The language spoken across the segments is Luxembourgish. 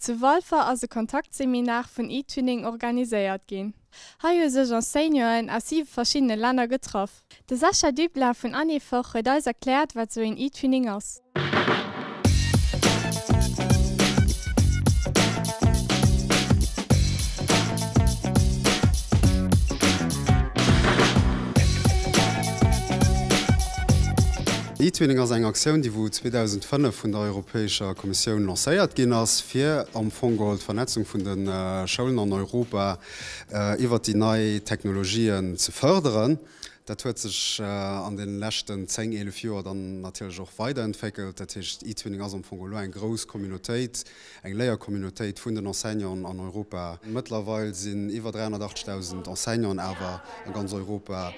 Zu Walfer ass e Kontaktseminar vun eTwinning organiséiert ginn. Hei hu sech Enseignanten aus 7 verschiddene Länner getraff. De Sacha Dubla vun Anifor huet eis erkläert, wat sou een eTwinning ass. ETwinning ass eng Aktioun, déi wou 2005 vun der Europäescher Kommissioun lancéiert ginn ass, fir am Fong geholl d'Vernetzung vun de Schoulen an Europa iwwert déi nei Technologien ze fërderen. Dat huet sech an de leschten 10, 11 Joer dann natierlech och weiderentwéckelt. Dat heescht, eTwinning ass am Fong elo eng grouss Communautéit, eng Léiercommunautéit vun den Enseignanten an Europa. Mëttlerweil sinn iwwer 380.000 Enseignanten awer a ganz Europa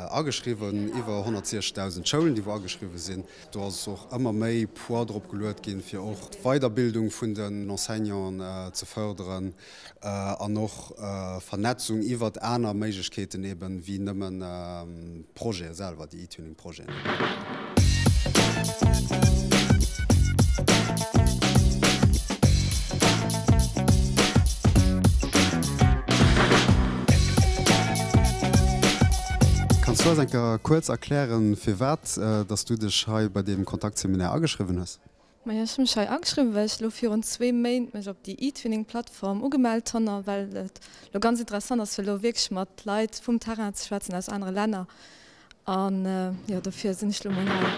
ageschriwwen, iwwer 160.000 Schoulen, déi wou ageschriwwe sinn. Do ass och ëmmer méi Poids drop geluet ginn, fir och d'Weiderbildung vun den Enseignanten ze fërderen. An och Vernetzung iwwert aner Méiglechkeeten eben wéi nëmmen d'Projete selwer, déi eTwinning-Projeten. Kanns du eis eng Kéier kuerz erklären, firwat dass du dech hei bei deem Kontaktseminaire ageschriwwen hues? Majo, ech hu mech hei ageschriwwen, well ech elo virun zwee Méint mech op déi eTwinning-Plattform ugemellt hunn a well et elo ganz interessant ass, fir elo wierklech mat Leit vum Terrain ze schwätzen aus anere Länner. An jo, dofir sinn ech elo mol hei.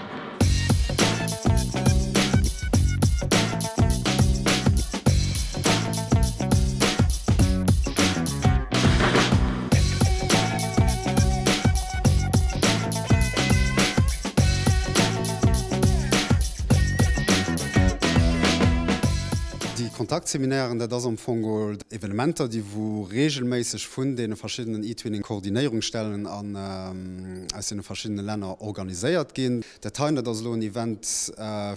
Déi Kontaktseminairen, dat ass am Fong geholl Evenementer, déi wou regelméisseg vun deene verschiddenen eTwinning-Koordinéierungsstellen an aus deene verschiddene Länner organiséiert ginn. Dat heien, dat ass elo en Event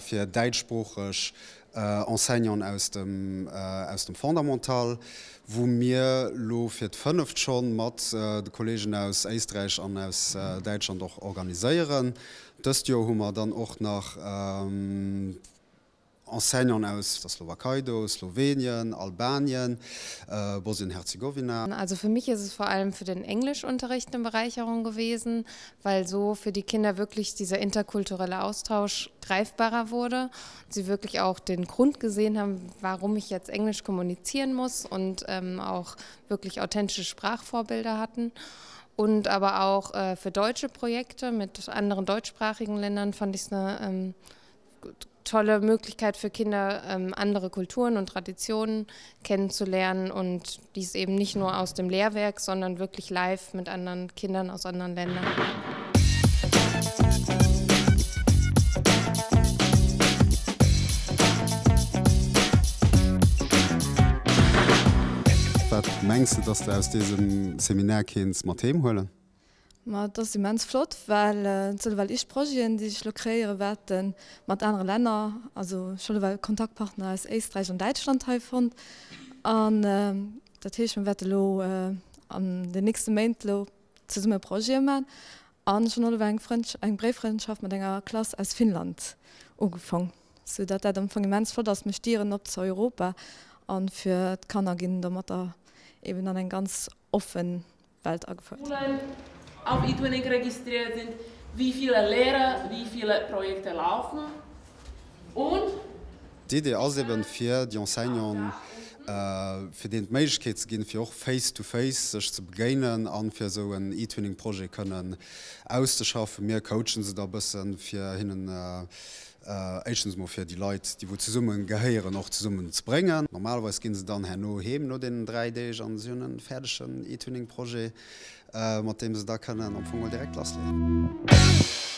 fir däitschsproocheg Enseignanten aus dem aus dem Fondamental, wou mir elo fir d'fënneft schonn mat de Kollegen aus Éisträich an aus Däitschland och organiséieren. Dëst Joer hu mer dann och nach Enseignanten aus der Slowakei do, Slowenien, Albanien, Bosnien-Herzegowina. Also für mich ist es vor allem für den Englischunterricht eine Bereicherung gewesen, weil so für die Kinder wirklich dieser interkulturelle Austausch greifbarer wurde und sie wirklich auch den Grund gesehen haben, warum ich jetzt Englisch kommunizieren muss und ähm, auch wirklich authentische Sprachvorbilder hatten. Und aber auch äh, für deutsche Projekte mit anderen deutschsprachigen Ländern fand ich es eine ähm, tolle Möglichkeit für Kinder, ähm, andere Kulturen und Traditionen kennenzulernen und dies eben nicht nur aus dem Lehrwerk, sondern wirklich live mit anderen Kindern aus anderen Ländern. Wat mengs de, dass de aus désem Seminaire kéints mat heem huelen? Ma et ass immens flott, well et sinn ewell eescht Projeten, déi sech elo kreéiere wäerten mat anere Länner. Also ech hunn ewell Kontaktpartner aus Éisträich an Däitschland hei fonnt. An dat heescht, mir wäerte elo an den nächste Méint elo zesumme Projete maachen. An ech hunn och ewell eng Frëndsch, eng Bréiffrëndschaft mat enger Klass aus Finnland ugefong, sou datt dat am Fong immens flott ass. Mécht Dieren op zu Europa an fir d'Kanner ginn domatter eben an eng ganz offen Welt agefouert. Schulen auf eTwinning registriert sind, wie viele Lehrer, wie viele Projekte laufen und. D'Idee ass eben, fir déi Enseignanten, fir deenen d'Méiglechkeet ze ginn, fir och face to face sech ze begéinen a fir esou en eTwinning-Projet kënnen auszeschaffen. Mir coachen se da e bëssen, fir hinnen Éischtens emol fir déi Leit, déi wou zesumme gehéieren, och zesummen ze bréngen. Normalerweis ginn se dann herno heem no deenen 3 Deeg an si hunn e fäerdegen eTwinning-Projet, mat deem se da kënnen am Fong mol direkt lassleeën.